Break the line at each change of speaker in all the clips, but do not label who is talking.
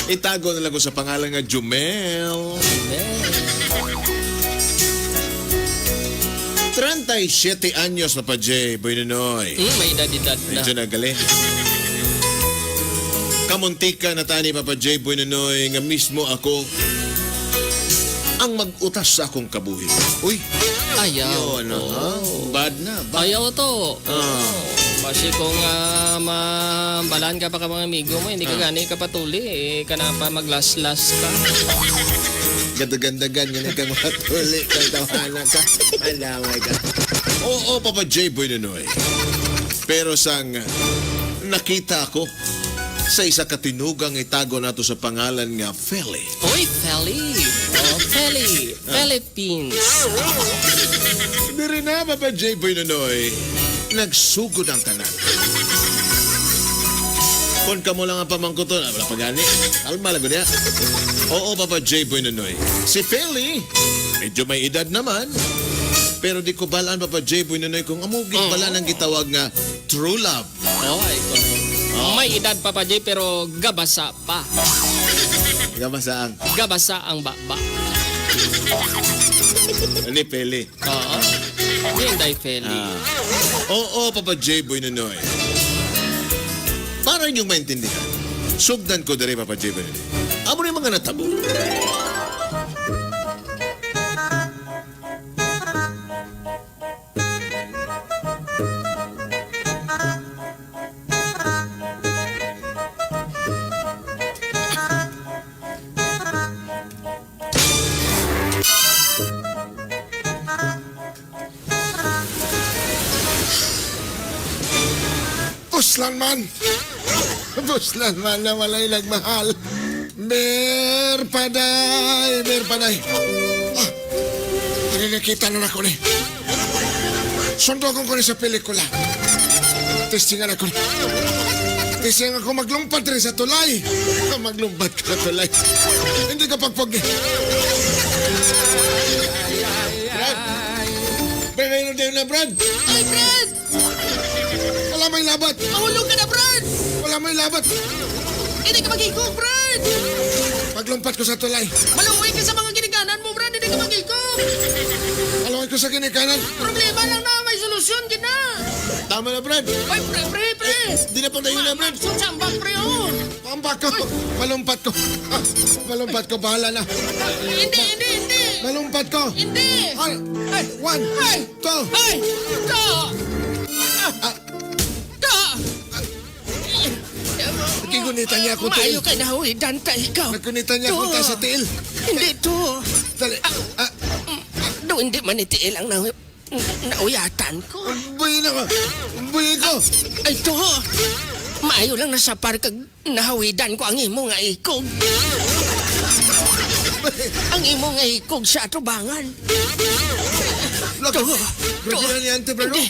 Itago na lang ko sa pangalan nga Jumel. 37 anyos, Papa J. Boy Nonoy.
May edad-edad na.
Medyo nagaling. Kamuntika na tani, Papa J. Boy Nonoy, nga mismo ako ang mag-utas sa akong kabuhi. Uy,
Ayaw.
yun, ah. Bad na. Bad.
Ayaw to.
Ah.
Basi kung mabalaan ka pa ka mga amigo mo, hindi ka gani ka patuli, eh, ka na pa maglaslas ka.
Ganda-gandagan, ganun ka matuli. Katawanan ka. Alamay ka. Oo, Papa J. Boy Nonoy. Pero sang nakita ko sa isa katinugang itago nato sa pangalan nga Feli.
Uy, Feli! Oh, Feli! Philippines!
Diri na, Papa J. Boy Nonoy. Nagsugod ang tanan. Kung kamo lang ang pamangkuton, wala pa gani. Alma lang niya. Oo, Papa J. Boy Nonoy. Si Feli, medyo may edad naman. Pero di ko balaan, Papa J. Boy Nonoy, kung amugin bala ng gitawag nga true love.
Oh, ay, correct. May edad pa pa, Jay, pero gabasa pa.
Gabasa ang
Gabasa ang baba.
ni Feli.
Oo. Hindi, Feli.
Oo, Papa J. Boy Nonoy. Para inyong maintindihan, sugdan ko diri, Papa J. Boy Nonoy. Amo na yung mga natabo.
Puslan man! Puslan man na walay nagmahal. Ber paday! Ber paday! Ah, ano nakita na ako ni? Sundogon ko ni sa pelikula. Testingan ako ni. Testingan ako maglumpad rin sa tulay. Maglumpad ka sa tulay. Hindi ka pagpag ni.
Brad! Brad, ayun na, Brad!
Ay, Brad!
Wala may labat!
Mahulog ka na, Brad!
Wala may labat!
Hindi ka magigog, Brad!
Paglumpat ko sa tulay.
Maluwi ka sa mga ginikanan mo, Brad! Hindi ka magigog!
Alawin ko sa ginikanan.
Problema lang na, may solusyon gid na!
Tama na, Brad!
Ay, pre, pre, pre!
Di na pa tayo na, Brad!
Sambak, pre, oh!
Pambak ko. Malumpat ko. Ah, malumpat ko. Bahala na.
Hindi, hindi, hindi!
Malumpat ko.
Hindi!
Ay,
Ay!
one,
Ay!
two.
Ay! To!
Ah,
To!
Nakigunita niya ako, tiil.
Maayo ka na, huy. Danta, ikaw.
Nakunita niya ako
To.
tayo sa tiil.
Hindi to.
Dali. Ah,
Do, hindi man itiil ang nauyatan ko.
buhin ako. Buhin ko.
Ay, to. Maayo lang nasa park kag nahawidan ko ang imo nga ikog. Ang imo nga ikog sa atubangan.
Look.
To.
Grabe na niya, Ante, Brad.
Hindi.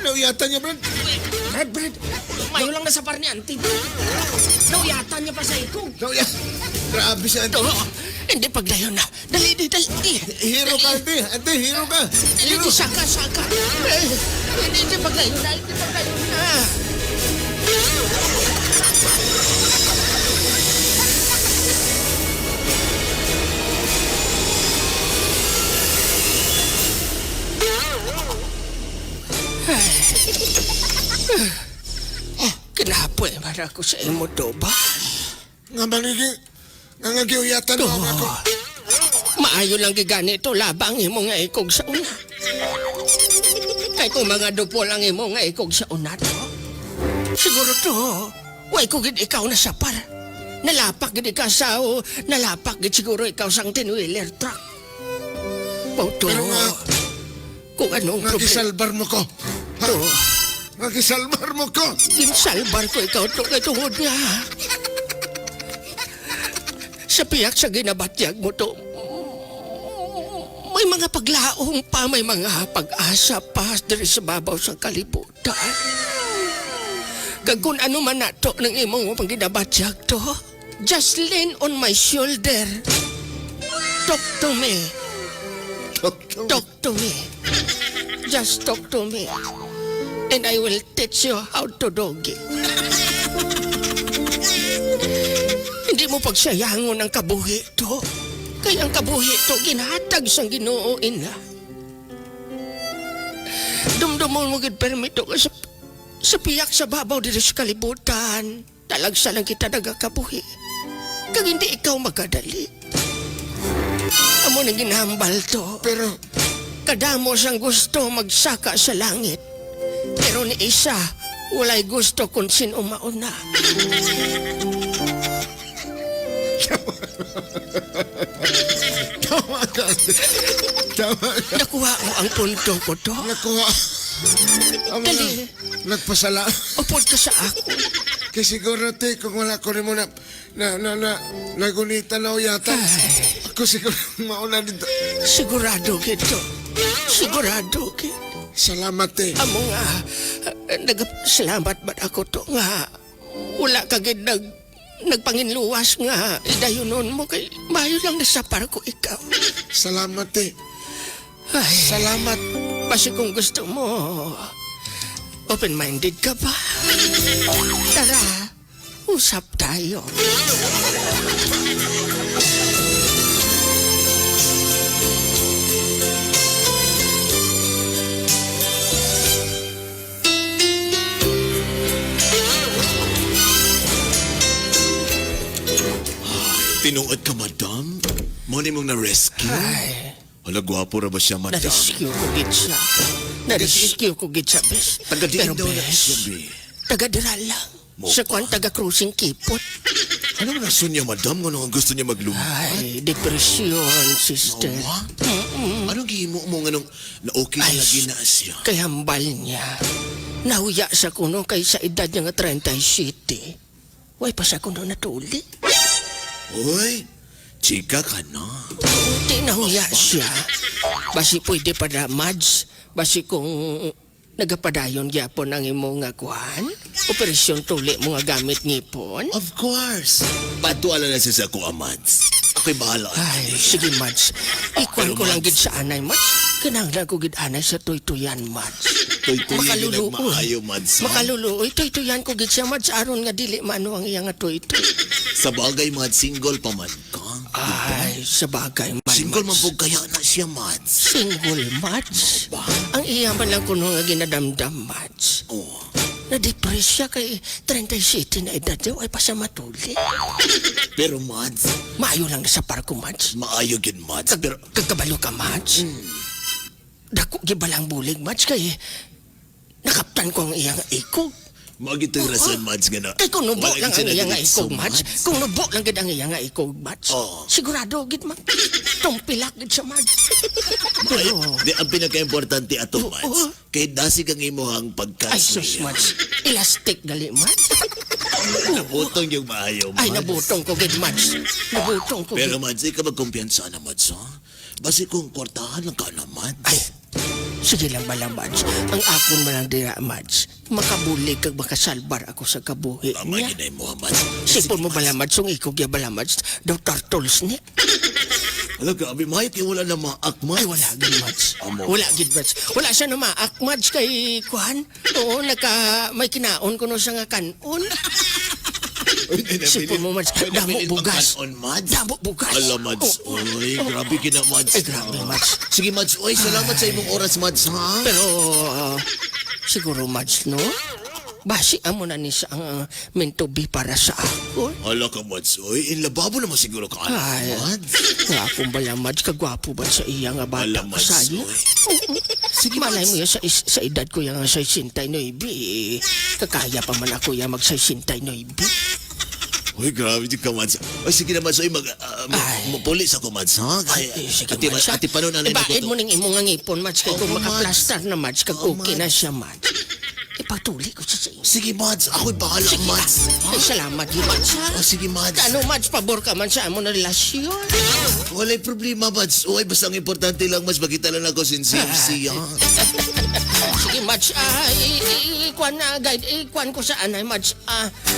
Nauyatan niya, Brad.
Brad, Brad. Maayo lang nasa par ni Auntie. Nauyatan niya pa sa ikog.
Nauyatan. Grabe siya, Ante.
To. Hindi paglayon na. Dali, dali, dali.
Hero ka, Ante. Ante, hero ka.
Dali,
Hero.
saka, saka. Eh, Hindi, hindi paglayon na. Hindi paglayon na. Kinapoy man ako sa imo to ba?
Nga manigi. Nga nga giuyatan mo ang ako.
Maayo lang gigani ito, labang imo nga ikog sa una. Kay kung mga dupol ang imo nga ikog sa una to. Siguro to, way ko gid ikaw na sapar. Nalapak gid ikaw sa, o, nalapak gid siguro ikaw sang 10-wheeler truck. O to,
Pero nga-
kung anong
Nga
problema.
gisalbar mo ko. Ha?
To,
Nga gisalbar mo ko.
ginsalbar ko ikaw to kay tungod nga. Sa piyak sa ginabatyag mo to, may mga paglaong pa, may mga pag-asa pa diri sa babaw sa kalibutan. Kag kung ano man na to ng imong pang ginabatyag to, just lean on my shoulder. Talk to me.
Talk to me.
Talk to me. Just talk to me. And I will teach you how to doggy. Hindi mo pagsayangon ang kabuhi to. Kay ang kabuhi to ginhatag sang Ginoo ina. Dumdumon mo gid permito ka sa piyak sa babaw diri sa kalibutan. Talagsa lang kita nagakabuhi. Kag hindi ikaw magkadali. Amo nang ginahambal to.
Pero,
Kadamo siyang gusto magsaka sa langit. Pero ni isa, walay gusto kung sino mauna.
Tama ka, ate. Tama ka.
Nakuha mo ang punto ko to.
Nakuha. Amo
Dali.
na, nagpasala.
Upod ka sa ako.
Kaya siguro, te, kung wala ko rin mo na, na, na, na, nagunita na o yata.
Ay,
Ako siguro mauna dito.
Sigurado gito. Sigurado gito.
Salamat, te.
Amo nga, nagsalamat ba ako to nga. Wala ka gid nagpanginluwas nga idayunon mo kay mayo lang nasapar ko ikaw.
Salamat, te.
Ay,
Salamat.
basta kung gusto mo, open-minded ka ba? Tara, usap tayo.
Tinuod ka, madam? Mo ni mong na-rescue?
Ay,
Hala, gwapo ra ba siya, madam?
Na-rescue ko gid siya. Na-rescue ko gid siya, bes.
Taga diin
Pero,
daw na
bes,
siya, be.
taga dira lang.
Mo
Sa kwan, taga cruising kipot.
Anong rason niya, madam? Nga nung gusto niya maglumpat?
Ay, depresyon, sister.
What? Anong gihimo mo nga nung na-okay na
Ay,
lagi na siya?
Kay hambal niya. Nahuya sa kuno kay sa edad niya nga 37. Way pa sa kuno natuli.
Hoy, chika ka na.
Di nahuya siya. Basi pwede pa na, Mads. Basi kung nagapadayon gyapon ang imo nga kuan. Operasyon tuli mo nga gamit ngipon.
Of course. Patuala na siya sa ako, Amads. Ako'y bahala.
Ay, sige, Mads. Ikuan
Pero,
ko lang
Mads-
gid sa anay, Mads. Kinahanglan ko gid anay sa tuytuyan, Mads.
Tuytuyan
Makaluluoy.
nagmaayo, Mads. Ha?
Makaluluoy. Tuytuyan ko gid siya, Mads. Aron nga dili maano ang iya nga tuytoy.
Sa bagay, Mads, single pa man ka.
Ay, sa bagay man,
Single man
Mads.
po kaya na siya, Mads.
Single, Mads.
Ba?
Ang iya man lang kuno nga ginadamdam, Mads.
Oh.
Na-depress siya kay 37 na edad daw ay pa siya matuli.
Pero, Mads,
Maayo lang sa parko, Mads.
maayo gid, Mads. Pero,
Kagkabalo ka, Mads. Dako gibalang bulig, Mads, kay nakaptan ko ang iyang ikog.
Mao gito'y rason, Mads, nga na.
Kay kung nubo
Wala
lang
gid
ang
siya
iyang
nadiretso,
ikog, Mads. Kung nubo lang gid ang iyang ikog, Mads.
Oo.
Sigurado gid, Mads. Tumpilak gid siya, Mads.
Maayo.
Pero,
Di, ang pinaka-importante ato, Mads.
Oo.
Kay dasig ang imuhang pagkas
ay sus,
niya.
Mads. Elastic gali, Mads.
Nabutong yung maayo, Mads.
Ay, nabutong ko gid, Mads. Nabutong ko
Pero,
gid.
Mads, ikaw magkumpiyansa na, Mads, ha? Basi kung kwartahan lang ka na, Mads.
Ay, sige lang bala, Mads. Ang akon man lang dira, Mads. Makabulig kag makasalbar ako sa kabuhi
Tama
niya.
ginay mo, Mads.
Sipon mo bala, Mads. Yung ikog ya bala, Mads. Daw turtle snake.
Alam, grabe, Mayo, kaya wala na maak, Mads.
Ay, wala gid, Mads.
Amo.
Wala gid, Mads. Wala siya na maak, Mads, kay Kuan. Oo, may kinaon ko no siya nga kanon. Sipon mo, Mads. Damo bugas.
On, Mads.
Damo bugas.
Ala, Mads.
Oo.
Oy, grabe kina, Mads.
Ay, grabe, Mads.
Sige, Mads. Oy, salamat sa imong oras, Mads, ha?
Pero, siguro, Mads, no? Basi amo na ni sa ang meant to be para sa ako.
Hala ka, Mads. Oy, inlababo naman siguro ka,
Ay,
Mads.
nga akong bala, Mads, kagwapo ba sa iya nga bata
Ala,
ka
Mads,
sayo?
oy.
Sige, malay mo yan, sa edad ko yan, sa 69, eh, kakaya pa man ako yan mag 69.
Uy, grabe di ka, Mads. Oy, sige na, Mads. Oy, mag,
Ay.
mupulis ako, Mads, ha? Kaya,
Ay, sige,
ati,
Mads, ha?
ati, paano na
Ibaid mo ning imong nga ngipon, Mads, kay kung
Oo, Mads.
makaplastar na, Mads, kag
Oo,
okay na
Mads.
siya, Mads. Ipatuli ko siya sa inyo.
Sige, Mads. Ako'y bahala,
Sige,
Mads.
ah. Ay, salamat yun, Mads, ha?
Oh, sige, Mads.
Ano, Mads, pabor ka man sa amon na relasyon.
Wala'y problema, Mads. Uy, basta ang importante lang, Mads, magkita lang ako sin CFC, ha?
Sige, Mads, ikuan na, guide, ikuan ko sa anay, Mads.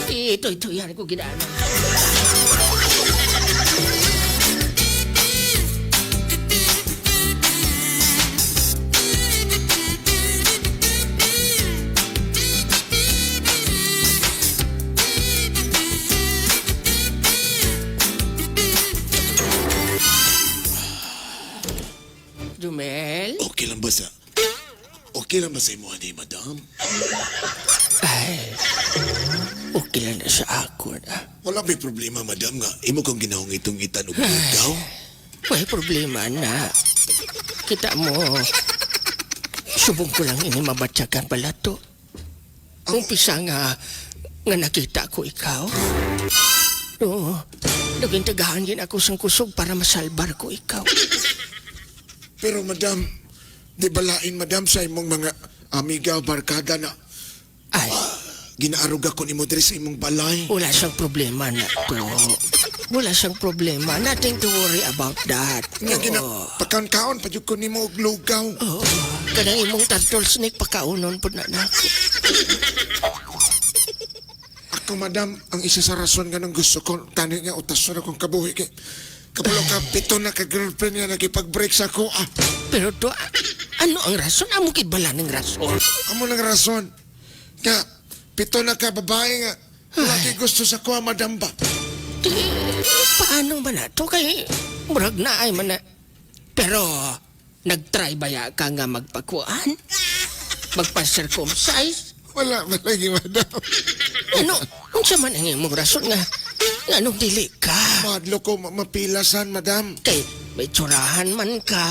Ito, yan ko ginaan. Jumel?
Okay lang ba sa imo ani, madam?
Ay, okay lang na sa ako na.
Wala may problema, madam, nga imo kong ginahong itong itan og lugaw.
May problema na. Kita mo, subong ko lang ini mabatyagan pala to. Umpisa nga, nga nakita ko ikaw. Oo, naging tagahan din ako sang kusog para masalbar ko ikaw.
Pero madam, di balain madam sa imong mga amiga o barkada na
Ay,
ginaaruga ko nimo diri sa imong balay.
wala siyang problema na to. Wala siyang problema. Nothing to worry about that.
Nga gina
Oo.
pakaon-kaon pa jud ko nimo og lugaw.
Oo. Kanang imong turtle snake pakaunon po na nako.
Ako madam, ang isa sa rason nga nang gusto ko tani nga utason akong kabuhi kay kapulo ka pito na ka girlfriend nga nakipag-break sa ako. Ah,
Pero to, ano ang rason? Amo kid bala ng rason.
amo nang rason. Nga pito na ka babae nga wala kay gusto sa kuha madam ba.
Di, paano ba na to? Kay, murag na ay man na. Pero, nagtry ba ya ka nga magpakuan? Magpa-circumcise?
Wala man lagi madam.
Ano? Unsa man ang imong rason nga? Nga anong dili ka?
Madlo ko mapilasan madam.
Kay, may tsurahan man ka.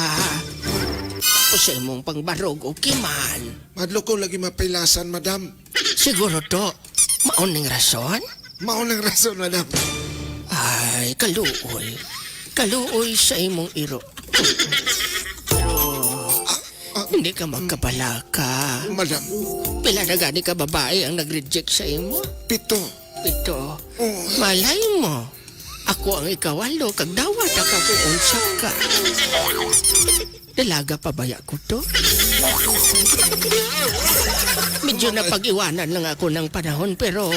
O sa imong pangbarog, okay man.
Madlo ko lagi mapilasan madam.
Siguro to, maoning rason?
Mao nang rason madam.
Ay, kaluoy. Kaluoy sa imong iro. Pero, hindi ka magkabalaka.
Madam,
Pila na gani ka babae ang nag-reject sa imo?
pito.
Ito,
Oh,
malay mo. Ako ang ikawalo, kag dawat ako kung unsa ka. Dalaga pa baya ko to? Medyo napag-iwanan lang ako ng panahon pero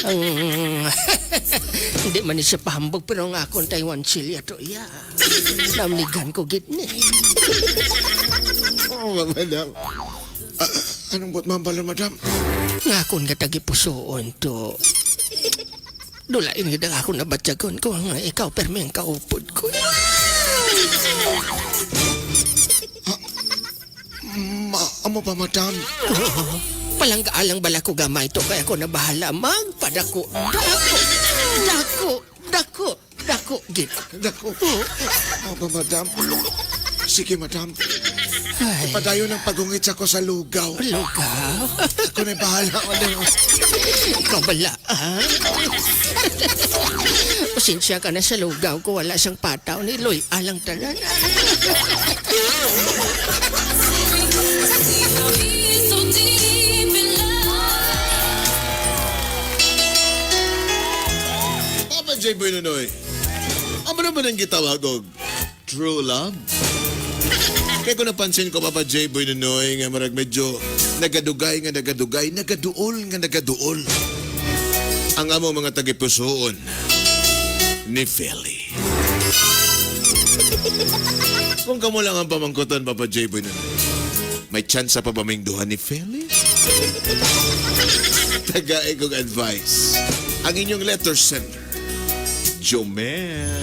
ang hindi man ni siya pahambog pero ang akong Taiwan chili ato iya. Namligan ko gitni.
oh madam. Ah, anong buot mambalo madam?
Nga akong nga tagipusoon to. Dulain gid ang ako nabatyagon ko nga ikaw permi ang kaupod ko.
Ma, amo pa madam.
Oo. Palanggaalang bala ko gamay to kaya ako nabahala magpadako. Dako, dako, dako, dako, git.
Dako. Amo pa madam. Sige madam.
Ay,
Padayon ang pagungit sa ko sa lugaw.
lugaw.
Ako na bahala madam.
Ikaw bala, ah? Pasensya ka na sa lugaw ko. Wala siyang pataw ni Loy. Alang tanan.
So deep in love.
Papa J. Boy Nonoy, amo naman ang gitawag og true love? Kaya kung napansin ko, Papa J. Boy Nonoy, nga marag medyo nagadugay nga nagadugay, nagaduol nga nagaduol. Ang amo mga tagipusoon ni Feli. Kung kamo lang ang pamangkutan, Papa J. Boy Nonoy, may chance pa ba ming duha ni Feli? Tagay kong advice. Ang inyong letter sender, Jomel.